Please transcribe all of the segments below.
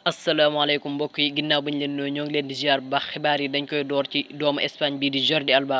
asalaamaaleykum mbokk yi ginnaaw bañ leen nuyoo ñoo ngi leen di ziar bu baax xibaar yi dañ koy door ci doomu Espagne bii di Jordi Alba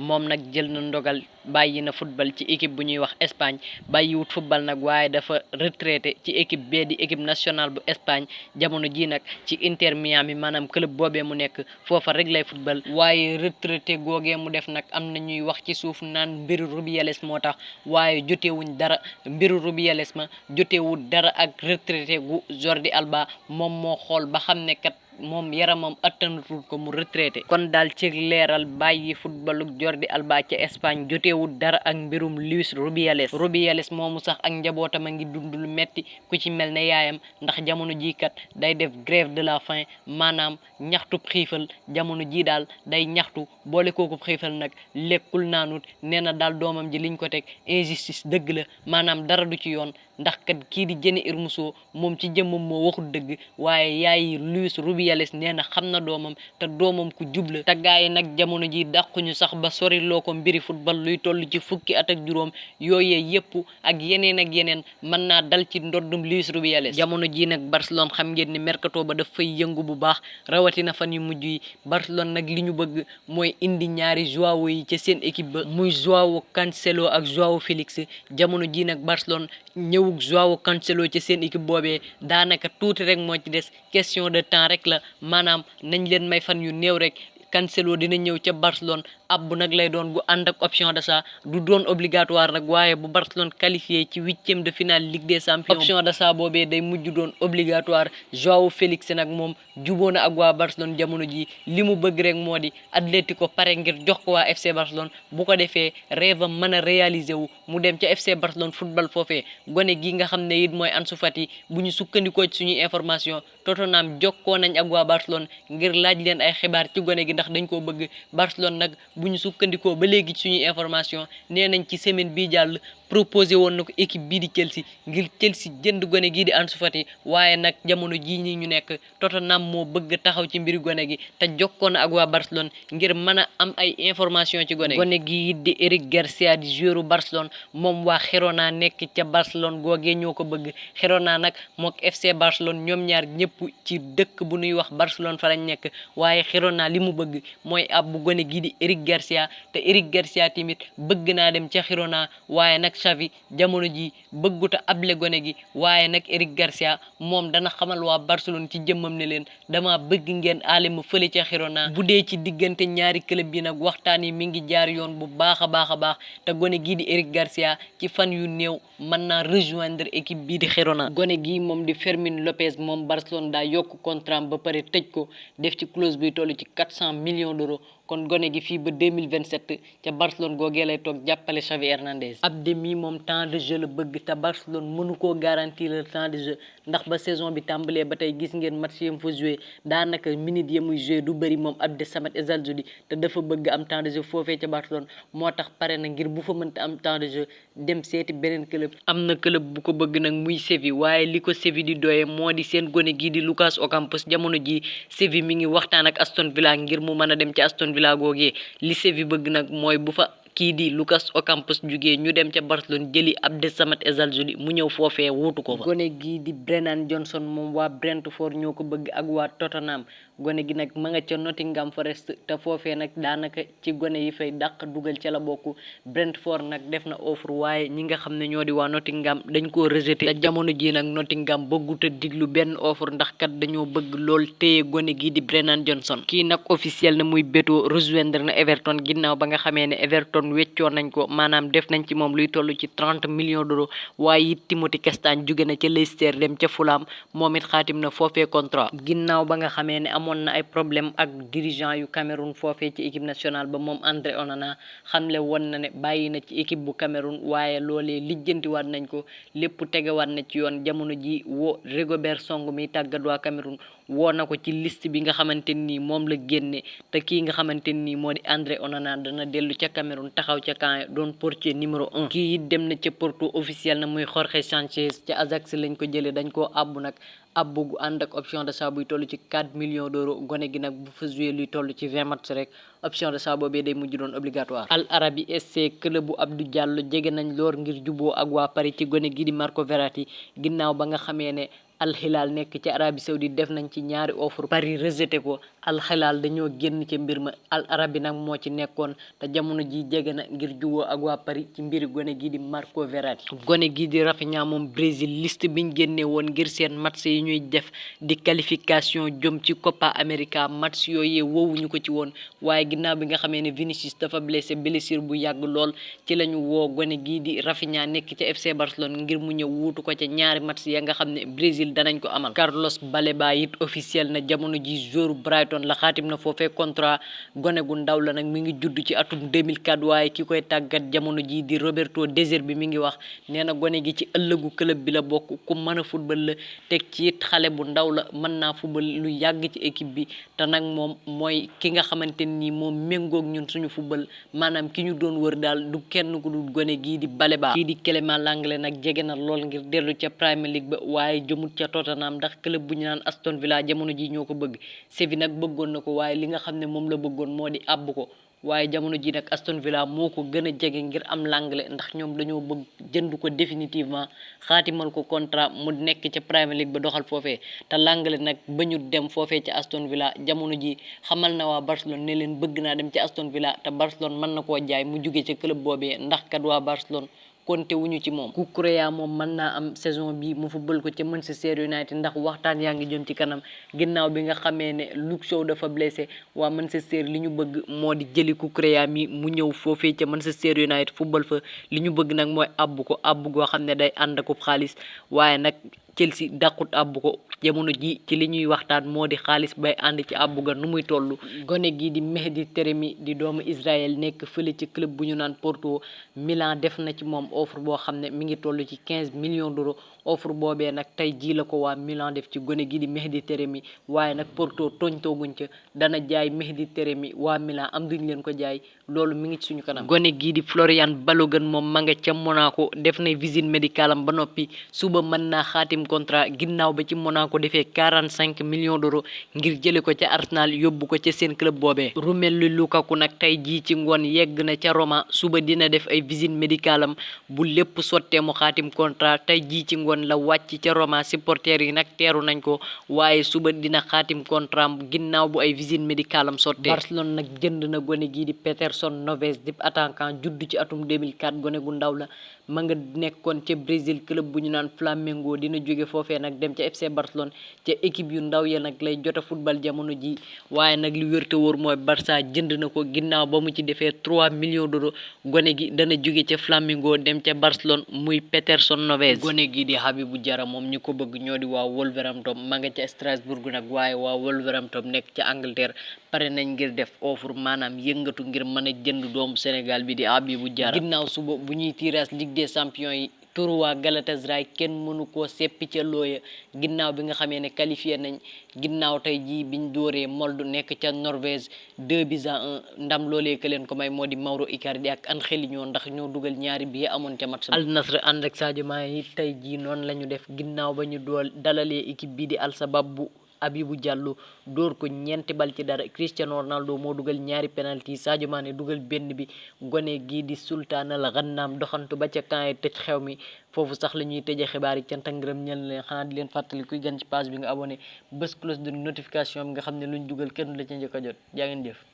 moom nag jël na ndogal bàyyi na football ci équipe bu ñuy wax Espagne bàyyiwut football nag waaye dafa retraité ci équipe bee di équipe nationale bu Espagne jamono ji nag ci Inter Miami maanaam club boobee mu nekk foofa rek lay football waaye retraité googee mu def nag am na ñuy wax ci suuf naan mbiru Rubiales moo tax waaye jotewuñ dara mbiru Rubiales ma jotewut dara ak retraité gu Jordi Alba moom moo xool ba xam ne kat moom yaramam attanatul ko mu retraité kon daal ci leeral bàyyi footballuk Jordi Alba ca Espagne jotewul dara ak mbirum Luis Rubiales moomu sax ak njabootam a ngi dund lu metti ku ci mel ne yaayam ndax jamono ji kat day def grève de la faim maanaam ñaxtub xiifal jamono ji daal day ñaxtu boole kookub xiifal nag lekkul naanut nee na daal doomam ji liñ ko teg injustice dëgg la maanaam dara du ci yoon ndax kat kii di Jenny Hermoso moom ci jëmmam moo waxul dëgg waaye yaayi Luis Rubiales nee na xam na doomam te doomam ku jubla te gaa yi nag jamono ji dàquñu sax ba sori loo ko mbiri football luy toll ci fukki at ak juróom yooyee yépp ak yeneen mën naa dal ci ndoddum Luis Rubiales jamono ji nag Barcelone xam ngeen ni mercato ba daf fay yëngu bu baax rawatina fan yu mujj yi Barcelone nag li ñu bëgg mooy indi ñaari Joao yi ca seen équipe ba muy Joao Cancelo ak Joao Félix jamono ji nag Barcelone ñëwug Joao Cancelo ci seen équipe boobee daanaka tuuti rek moo ci des question de temps rek la maanaam nañ leen may fan yu néew rek Cancelo dina ñëw ca Barcelone ab bu nag lay doon gu ànd ak option d'achat du doon obligatoire nag waaye bu Barcelone qualifié ci 8e de finale Ligue des Champions option d'achat boobee day mujj doon obligatoire Joao Félix nag moom juboo na ak waa Barcelone jamono ji li mu bëgg rek moo di Atlético pare ngir jox ko waa FC Barcelone bu ko defee rêve am mën a réaliser wu mu dem ca FC Barcelone football foofee gone gi nga xam ne it mooy Ansu Fati bu ñu sukkandikoo ci suñuy information Tottenham jokkoo nañ ak waa Barcelone ngir laaj leen ay xibaar ci gone gi ndax dañ koo bëgg Barcelone nag bu ñu sukkandikoo ba léegi suñuy information nee nañ ci semaine bii jàll proposé woon na ko équipe bii di Chelsea ngir Chelsea jënd gone gii di Ansu Fati waaye nag jamono jii ñi ñu nekk Tottenham moo bëgg taxaw ci mbiri gone gi te jokkoo na ak waa Barcelone ngir mën a am ay information ci gone gi di Eric Garcia di joueur Barcelone moom waa Girona nekk ca Barcelone googee ñoo ko bëgg Girona nag mook FC Barcelone ñoom ñaar ñëpp ci dëkk bu ñuy wax Barcelone fa lañ nekk waaye Girona li mu bëgg mooy ab bu gone gii di Eric Garcia te Eric Garcia tamit bëgg naa dem ca Girona waaye nag Xavi jamono ji bëgguta able gone gi waaye nag Eric Garcia moom dana xamal waa Barcelone ci jëmmam ne leen dama bëgg ngeen aale ma fële ca Girona bu dee ci diggante ñaari club yi nag waxtaan yi mi ngi jaar yoon bu baax a baax te gone gii di Eric Garcia ci fan yu néew mën naa rejoindre équipe bii di Girona gone gii moom di Fermin Lopez moom Barcelone daa yokk contrat ba pare tëj ko def ci clause bi toll ci 400 millions d'euros kon gone gi fii ba 2027 ca Barcelone googee lay toog jàppale Xavi Hernandez ab demi moom temps de jeu la bëgg te Barcelone mënu koo garantir le temps de jeu ndax ba saison bi tàmbalee ba tey gis ngeen match yam fa joué daanaka minute ya muy joué du bëri moom Abdessamad Ezzalzouli te dafa bëgg am temps de jeu foofee ca Barcelone moo tax pare na ngir bu fa mënta am temps de jeu dem seeti beneen club am na club bu ko bëgg nag muy Séville waaye li ko Séville di doyee moo di seen gone gii di Lucas Ocampos jamono ji Séville mi ngi waxtaan ak Aston Villa ngir mu mën a dem ci Aston Villa googee li Séville bëgg nag mooy bu fa kii di Lucas Ocampos jugee ñu dem ca Barcelone jëli Abdessamad Ezzalzouli mu ñëw foofee wuutu ko fa gone gii di Brennan Johnson moom waa Brentford ñoo ko bëgg ak waa Tottenham gone gi nag ma nga ca Nottingham Forest te foofee nag daanaka ci gone yi fay dàq dugal ca la bokk Brentford nag def na offre waaye ñi nga xam ne ñoo di waa Nottingham dañ koo rejeté te jamono ji nag Nottingham bëggut a diglu benn offre ndax kat dañoo bëgg lool téye gone gii di Brennan Johnson kii nag officiel na muy Beto rejoindre na Everton ginnaaw ba nga xamee ne Everton weccoon nañ ko maanaam def nañ ci moom luy toll ci 30 millions d'euros waaye it Timothy Castagne jóge na ca Leicester dem ca Fulham moom it xaatim na foofee contrat ginnaaw ba nga xamee ne amoon na ay problème ak dirigeant yu Cameroun foofee ci équipe nationale ba moom André Onana xamle woon na ne bàyyi na ci équipe bu Cameroun waaye loolee lijjantiwaat nañ ko lépp tegewaat na ci yoon jamono ji woo Rigobert Song mi tàggat waa Cameroun woo na ko ci liste bi nga xamante nii moom la génne te kii nga xamante nii moo di André Onana dana dellu ca Cameroun taxaw ca camp doon portier numéro 1 kii it dem na ca Porto officiel na muy Jorge Sanchez ca Ajax lañ ko jëlee dañ koo àbbu nag abbu gu ànd ak option d'achat buy toll ci 4 millions d'euros gone gi nag bu fa joué luy toll ci 20 match rek option d'achat boobee day mujj doon obligatoire. Al Arabi SC club bu Abdou Diallo jege nañ loor ngir juboo ak waa Paris ci gone gi di Marco Verratti ginnaaw ba nga xamee ne Al Hilal nekk ci Arabie Saoudite def nañ ci ñaari offre Paris rejeté ko. Al Hilal dañoo génn ci mbir ma Al Arabi nag moo ci nekkoon te jamono ji jege na ngir juboo ak waa Paris ci mbiri gone gi di Marco Verratti. gone gi di Rafinha moom Brésil liste biñ génne woon ngir seen match yi ñuy def di qualification jëm ci Copa América match yooyee woowuñu ko ci woon waaye ginnaaw bi nga xamee ne Vinicius dafa blessé blessure bu yàgg lool ci lañu woo gone gii di Rafinha nekk ca FC Barcelone ngir mu ñëw wuutu ko ca ñaari match ya nga xam ne Brésil danañ ko amal. Carlos Baleba it officiel na jamono ji joueur Brighton la xaatim na foofee contrat gone gu ndaw la nag mi ngi judd ci atum 2004 waaye ki koy tàggat jamono ji di Roberto De Zerbi mi ngi wax nee na gone gi ci ëllëgu club bi la bokk ku mën a football la teg ci it xale bu ndaw la mën naa football lu yàgg ci équipe bi te nag moom mooy ki nga xamante ni moom méngoog ñun suñu football maanaam ki ñu doon wër daal du kenn ku dul gone gii di Baleba. kii di Clément Lenglet nag jege na lool ngir dellu ca Premier League ba waaye jëmut ca Tottenham ndax club bu ñu naan Aston Villa jamono ji ñoo ko bëgg Séville nag bëggoon na ko waaye li nga xam ne moom la bëggoon moo di àbb ko waaye jamono ji nag Aston Villa moo ko gën a jege ngir am Lenglet ndax ñoom dañoo bëgg jënd ko définitivement xaatimal ko contrat mu nekk ca Premier League ba doxal foofee te Lenglet nag ba ñu dem foofee ca Aston Villa jamono ji xamal na waa Barcelone ne leen bëgg naa dem ci Aston Villa te Barcelone mën na koo jaay mu jóge ca club boobee ndax kat waa Barcelone konte wuñu ci moom. Cucurella moom mën naa am saison bi mu football ko ca Manchester United ndax waxtaan yaa ngi jëm ci kanam ginnaaw bi nga xamee ne Luke Shaw dafa blessé waa Manchester li ñu bëgg moo di jëli Cucurella mi mu ñëw foofee ca Manchester United football fa li ñu bëgg nag mooy àbb ko àbb goo xam ne day ànd ak xaalis waaye nag Chelsea dàqut àbb ko jamono ji ci li ñuy waxtaan moo di xaalis bay ànd ci àbb ga nu muy toll. gone gi di Mehdi Taremi di doomu Israël nekk fële ci club bu ñu naan Porto Milan def na ci moom offre boo xam ne mi ngi toll ci 15 millions d'euros offre boobee nag tey jii la ko waa Milan def ci gone gi di Mehdi Taremi waaye nag Porto tooñtooguñ ca dana jaay Mehdi Taremi waa Milan am duñ leen ko jaay loolu mi ngi ci suñu kanam. gone gii di Florian Balogun moom ma nga ca Monaco def na visite médicale am ba noppi suba mën naa xaatim contrat ginnaaw ba ci Monaco defee 45 millions d'euros ngir jële ko ca Arsenal yóbbu ko ca seen club boobee. Romelu Lukaku nag tey jii ci ngoon yegg na ca Roma suba dina def ay visite médicale am bu lépp sottee mu xaatim contrat tey jii ci ngoon la wàcc ca Roma supporters yi nag teeru nañ ko waaye suba dina xaatim contrat ginnaaw bu ay visite médicale am sottee. Barcelone nag jënd na gone gii di Peterson Neves di attaquant judd ci atum 2004 gone gu ndaw la ma nga nekkoon ca Brésil club bu ñu naan Flamengo dina jóge foofee nag dem ca FC Barcelone ca équipe yu ndaw ya nag lay jota football jamono ji waaye nag li wér te wóor mooy Barça jënd na ko ginnaaw ba mu ci defee 3 millions d'euros gone gi dana jóge ca Flamengo dem ca Barcelone muy Peterson Neves. gone gi di Habibou Diarra moom ñi ko bëgg ñoo di waa Wolverhampton ma nga ca Strasbourg nag waaye waa Wolverhampton nekk ca Angleterre pare nañ ngir def offre maanaam yëngatu ngir mën a jënd doomu Sénégal bi di Habibou Diarra. ginnaaw suba bu ñuy tirage Ligue des Champions yi turu waa Galatasaray kenn mënu koo seppi ca looya ginnaaw bi nga xamee ne qualifié nañ ginnaaw tey jii biñ dooree Molde nekk ca Norvège 2-1 ndam loolee ka leen ko may moo di Mauro Icardi ak Angelino ndax ñoo dugal ñaari bi amoon ca match. Al Nassr ànd ak Sadio Mané tey jii noonu la ñu def ginnaaw ba ñu dalalee équipe bii di Al Sabab bu Habibou Diallo dóor ko ñeenti bal ci dara Cristiano Ronaldo moo dugal ñaari penalty Sadio Mané dugal benn bi gone gii di Sultan Al Ghanam doxantu ba ca camp yi tëj xew mi foofu sax la ñuy tëjee xibaar yi cant ak ngërëm ñeel leen xanaa di leen fàttali kuy gan ci page bi nga abonné bés cloche de notification bi nga xam ne luñ dugal kenn la ca njëkk a jot jaa ngeen jëf.